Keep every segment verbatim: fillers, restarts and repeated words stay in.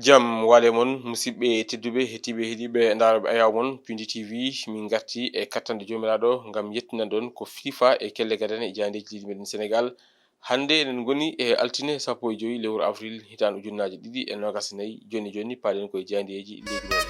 Jam wale mon, musidɓe tedduɓe, heɗiiɓe, heɗiiɓe ndaarooɓe ayaawo mon, Pindi T V, min ngarti e kattande Joomiraaɗo ngam yettinan ɗon ko fifa e kelle gadane e jaayndeeji leydi meɗen Senegal. Hannde eɗen ngoni e altine sappo e joy lewru avril hitaande ujunnaaje ɗiɗi e noogas e nayi. Jooni jooni, paaɗen ko e jaayndeeji leydi meɗen.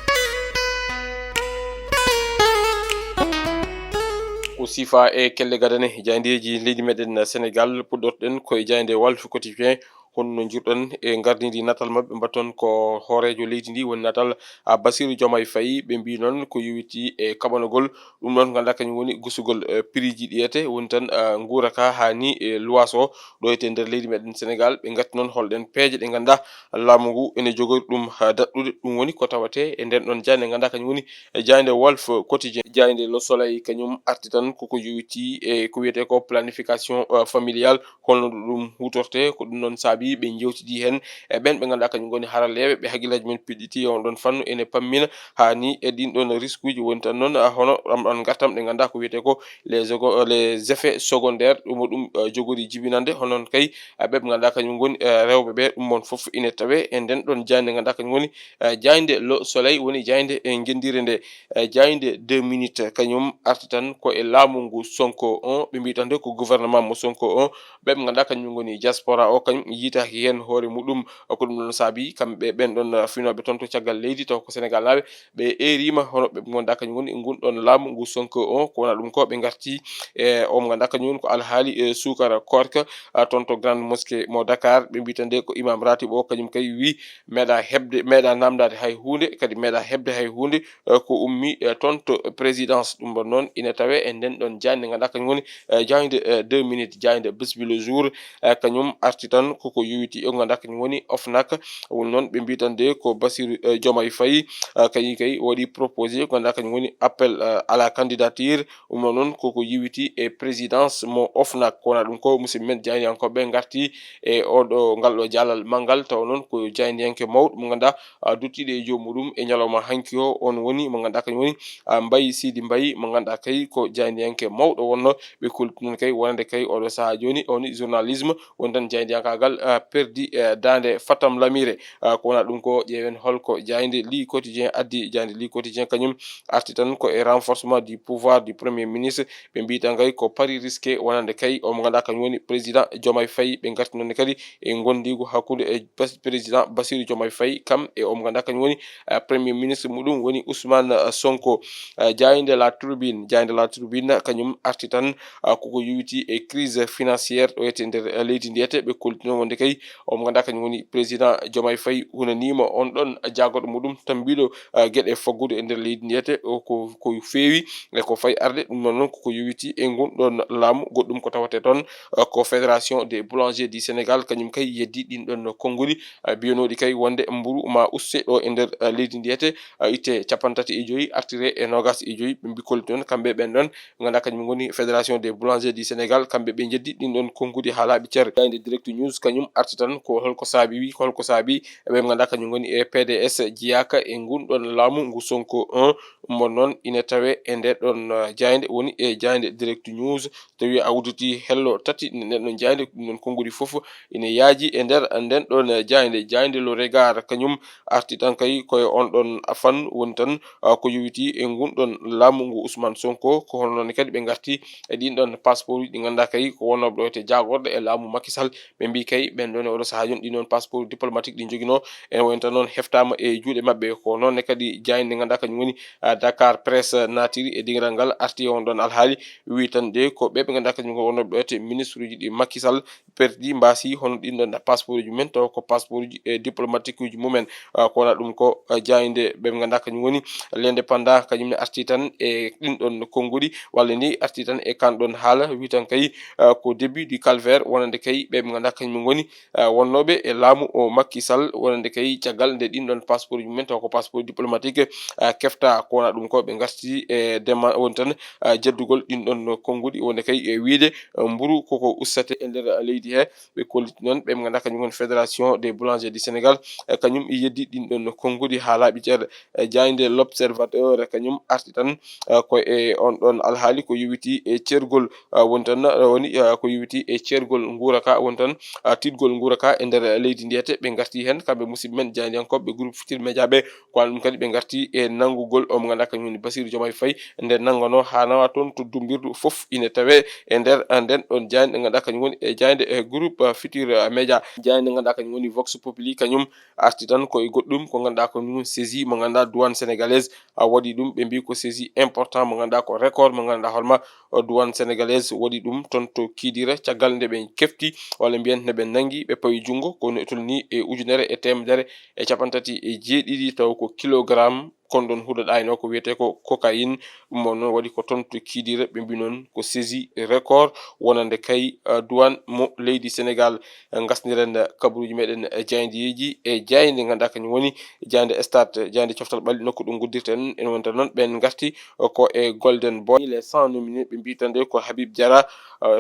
Ko sifa e kelle gadane jaayndeeji leydi meɗen Senegal, puɗɗorɗen ko e jaaynde Walf Quotidien. Honno njurɗon e ngardiindi natal maɓɓe? Mbatton ko hooreejo leydi ndi woni natal, a, Bassirou Diomaye Faye. Ɓe mbii noon ko yowiti e kaɓanogol ɗum ɗon, ngannduɗaa kañum woni gusugol, e, prix ji ɗi ete. Woni tan, a, nguura ka haa ni e luwaas o ɗo ete nder leydi meɗen Senegal. Ɓe ngatti noon holɗen peeje ɗe ngannduɗaa laamu ngu ene jogori ɗum, a, daɗɗude. Ɗum woni ko tawatee e nden ɗon jaaynde, ngannduɗaa kañum woni e jaaynde Walf Quotidien. Jaaynde Le Soleil kañum arti tan koko yowiti e ko wiyetee ko planification, a, familiale. Holno ɗum huutortee? Ko ɗum noon saabi ɓe njewtidi heen e ɓeen ɓe ngannduɗaa kañum ngoni haralleeɓe, ɓe hakkillaaji men piɗɗiti e on ɗon fannu, ene pammina haa ni e ɗiin ɗoon riskuuji. Woni tan noon, a, hono ɗam ɗoon ngartam ɗe ngannduɗaa ko wiyetee ko les seco-, les effets secondaires, ɗum o ɗum, a, jogori jibinande. Hono noon kay, a, ɓe ɓe ngannduɗaa kañum ngoni, a, rewɓe ɓe, ɗum on fof ine tawee e nden ɗoon jaaynde ngannduɗaa kañum woni, a, jaaynde Le Soleil, woni jaaynde e ngenndiire nde. E jaaynde deux minutes, kañum arti tan ko e laamu ngu Sonko on, ɓe mbii tan de ko gouvernement mo Sonko on, ɓe ɓe ngannduɗaa kañum ngoni diaspora o, kañum yiytaaki heen hoore muɗum. Ko ɗum ɗon saabi kamɓe ɓeen ɗon finooɓe toon to caggal leydi, taw ko Senegal naaɓe, ɓe eeriima hono ɓe ngannduɗaa kañum ngoni ngun ɗon laamu ngu Sonko on. Ko wonaa ɗum ko ɓe ngarti e o mo ngannduɗaa kañum woni ko alhaali e suukara koorka, a, toon to Grande Mosquée mo Dakar. Ɓe mbii tan de ko imam ratib o, kañum kay wii meeɗa heɓde, meeɗa naamndaade hay huunde, kadi meeɗa heɓde hay huunde, eh, ko ummi, eh, toon to présidence. Ɗum ɗon noon ina tawee e nden ɗon jaaynde ngannduɗaa kañum woni, eh, jaaynde, eh, deux minutes, jaaynde Bés Bi Le Jour, eh, kañum arti tan koko yowiti e ko ngannduɗaa kañum woni OFNAC. Woni noon ɓe mbii tan de ko Bassirou, eh, Diomaye Faye, eh, kañum kay waɗi proposé ko ngannduɗaa kañum woni appel, eh, à la candidature. Ɗum ɗon noon koko yowiti e présidence mo OFNAC. Ko wonaa ɗum ko, musidɓe men jaayndiyankooɓe ngarti e oɗo, ngal ɗo jaalal manngal, tawa noon ko jaayndiyanke mawɗo mo ngannduɗaa a, duttiiɗo e joom muɗum e ñalawma hanki o, on woni mo ngannduɗaa kañum woni, a, Mbaye Sidy Mbaye, mo ngannduɗaa kay ko jaayndiyanke mawɗo wonno. Ɓe kolti noon kay wonande kay oɗo sahaa jooni, o woni journalisme, woni tan jaayndiyankaagal, a, perdi, e, daande Fatam Lamire. A, ko wonaa ɗum ko, ƴeewen holko jaaynde Le Quotidien addi. Jaaynde Le Quotidien kañum arti tan ko e renforcement du pouvoir du Premier ministre. Ɓe mbii tan kay ko pari risqué wonande kay o mo ngannduɗaa kañum woni président Diomaye Faye. Ɓe ngarti noon kadi e ngonndiigu hakkunde e Bas-, président Bassirou Diomaye Faye, kam e o mo ngannduɗaa kañum woni, eh, premier ministre muɗum woni Ousmane, eh, Sonko. Eh, jaaynde La Tribune, jaaynde La Tribune kañum arti tan, ah, koko yowiti e crise financière ɗo ete nder, eh, leydi ndi ete. Ɓe kolti noon wonde kay o mo ngannduɗaa kañum woni président Diomaye Faye hunaniima on ɗon jaagorɗo muɗum tambiiɗo, eh, geɗe faggudu e nder leydi ndi ete, o ko, ko feewi e ko fayi arde. Ɗum noon noon koko yowiti e ngun ɗon laamu. Goɗɗum ko tawetee toon, eh, ko Fédération des Boulangers du Sénégal, kañum kay yeddi ɗin ɗon konnguɗi, eh, biyanooɗi kay wonde mburu ma uste ɗo e nder, eh, leydi ndi ete, eh, itte cappanɗe tati e joyi, artire e noogas e joyi. Ɓe mbi kolli toon, kamɓe ɓen ɗon, ɓe ngannduɗaa kañum ngoni Fédération des Boulangers du Sénégal, kamɓe ɓe njeddi ɗin ɗon konnguɗi haa laaɓi cer. Jaaynde Direct News, kañum arti tan ko holko saabi, wi ko holko saabi ɓe ngannduɗaa kañum ngoni e P D S jeyaaka e ngun ɗon laamu ngu Sonko un. Mo noon ina tawe e nde ɗon, uh, jaaynde, woni e jaaynde Direct News. Tawi a udditi hello tati nden ɗon jaaynde, ɗum ɗon konnguɗi fof ina yaaji e nder nden ɗon, uh, jaaynde. Jaaynde Le Regard kañum arti tan kay koye on ɗon fannu, woni tan, uh, ko yowiti e ngun ɗon laamu ngu Ousmane Sonko. Ko hono noon kadi ɓe ngarti e ɗin ɗon passeport uji ɗi ngannduɗaa kay ko wonnooɓe ɗo te jaagorɗe e laamu Macky Sall. Ɓe mbi kay ɓen ɗon e oɗo sahaa jooni ɗin ɗon passeport diplomatique ɗi njoginoo. Ene woni tan noon heftaama e juuɗe maɓɓe. Ko noon ne kadi jaaynde ngannduɗaa kañum woni, ah, Dakar Presse naatiri e dingiral ngal, arti e on ɗon alhaali, wi tan de ko ɓe ɓe ngannduɗaa kañum woni wonnooɓe ɗo te ministre uji ɗi Macky Sall perdi, mbaasi hono ɗin ɗon passeport uji mumen, taw ko passeport uji, eh, diplomatique uji mumen. Ah, ko wonaa ɗum ko, eh, jaaynde ɓe ɓe ngannduɗaa kañum woni L'Indépendant, kañum ne arti tan e ɗin ɗon konnguɗi, walla ni arti tan e kan ɗon haala, wi tan kay, ah, ko début du calvaire, wonande kay ɓe ɓe ngannduɗaa kañum ngoni, ah, wonnooɓe e laamu o Macky Sall, wonande kay caggal nde ɗin ɗon passeport uji mumen, taw ko passeport diplomatique, ah, kefta. Ko wonaa ɗum ko ɓe ngarti e dema, woni tan, ah, jeddugol ɗin ɗon konnguɗi, wonde kay e wiide, ah, mburu koko ustate e nder leydi he. Ɓe kolliti noon ɓe ɓe ngannduɗaa kañum woni Fédération des Boulangers du Sénégal, eh, kañum yeddi ɗin ɗon konnguɗi haa laaɓi cer. Eh, jaaynde L'Observateur kañum arti tan, eh, ko e on ɗon alhaali ko yowiti e ceergol, eh, woni tan, eh, woni, eh, ko yowiti e ceergol nguura ka, woni tan, eh, Gol nguura ka e nder leydi ndiyete, ɓe ngarti heen kamɓe musidɓe men jaayndiyankooɓe groupe Futurs Médias ɓe. Ko waano ɗum kadi ɓe ngarti e nanngugol o mo ngannduɗaa kañum woni Bassirou Diomaye Faye nde nannganoo haa nawa toon to Dummbirdu fof ine tawee e nder nden ɗoon jaaynde nde ngannduɗaa kañum woni e jaaynde e groupe Futurs Médias. Jaaynde nde ngannduɗaa kañum woni Vox Populi, kañum arti tan ko e goɗɗum ko ngannduɗaa ko ɗum saisie mo ngannduɗaa douane sénégalaise a waɗi ɗum. Ɓe mbii ko saisie important mo ngannduɗaa ko record mo ngannduɗaa hoorema douane sénégalaise waɗi ɗum toon to Kidira caggal nde ɓe kefti walla mbiyen ne ɓe nanngi ɓe pawi junngo ko no tolni e ujunere e teemedere e capanɗe tati e jeeɗiɗi taw ko kilogramme kon ɗoon huɗo ɗaynoo ko wiyetee ko cocaïne. Ɗum o noon waɗi ko toon to Kidira, ɓe mbii noon ko saisie record wonande kay douane mo leydi Sénégal. Ngasniren kabaruuji meɗen e jaayndeeji e jaaynde ngannduɗaa kañum woni jaaynde Stade, jaaynde coftal ɓalli nokku ɗo nguddirten en. Wonta noon ɓen ngarti ko e Golden Boy, les cent nominés, ɓe mbii tan de ko Habib Diarra,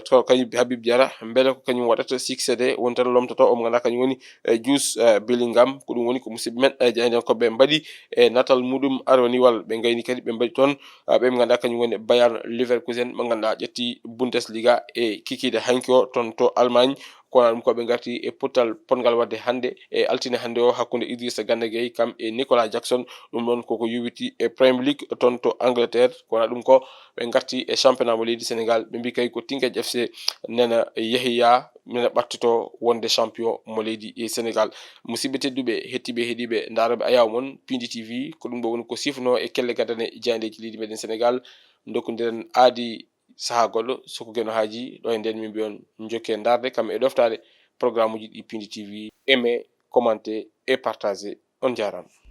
to kañum Habib Diarra mbele ko kañum waɗata succédé wonta lomtoto o mo ngannduɗaa kañum woni e Jude Bellingham. Ko ɗum woni ko musidɓe men e jaayndiyankooɓe mbaɗi e natal muɗum aroniwal, ɓe ngayni kadi ɓe mbaɗi toon ɓe ngannduɗaa kañum woni Bayern Leverkusen mo ngannduɗaa ƴetti Bundesliga e kikiiɗe hanki o toon to Allemagne. Kono ɗum ko ɓe ngarti e pottal potngal waɗde hannde e altine hannde o hakkunde Idrissa Gana Gueye kam e Nicolas Jackson. Ɗum ɗoon koko yowiti e Premier League toon to Angleterre. Kono ɗum ko ɓe ngarti e championnat mo leydi Sénégal, ɓe mbii kay ko Teungueth F C nena yehiya nena ɓattoto wonde champion mo leydi e Sénégal. Musidɓe tedduɓe, hettiiɓe, heɗiiɓe, ndaarooɓe ayaawo mon Pindi T V, ko ɗum ɗo woni ko siifnoo e kelle gadane jaayndeeji leydi meɗen Sénégal. Ndokkondiren aadi sahaa goɗɗo, so ko Geno haaji, ɗo e nden min mbiyon njokke ndaarde kam e ɗoftaade programme uji ɗi Pindi T V. Aimez, commentez et partagez. On njaaraama.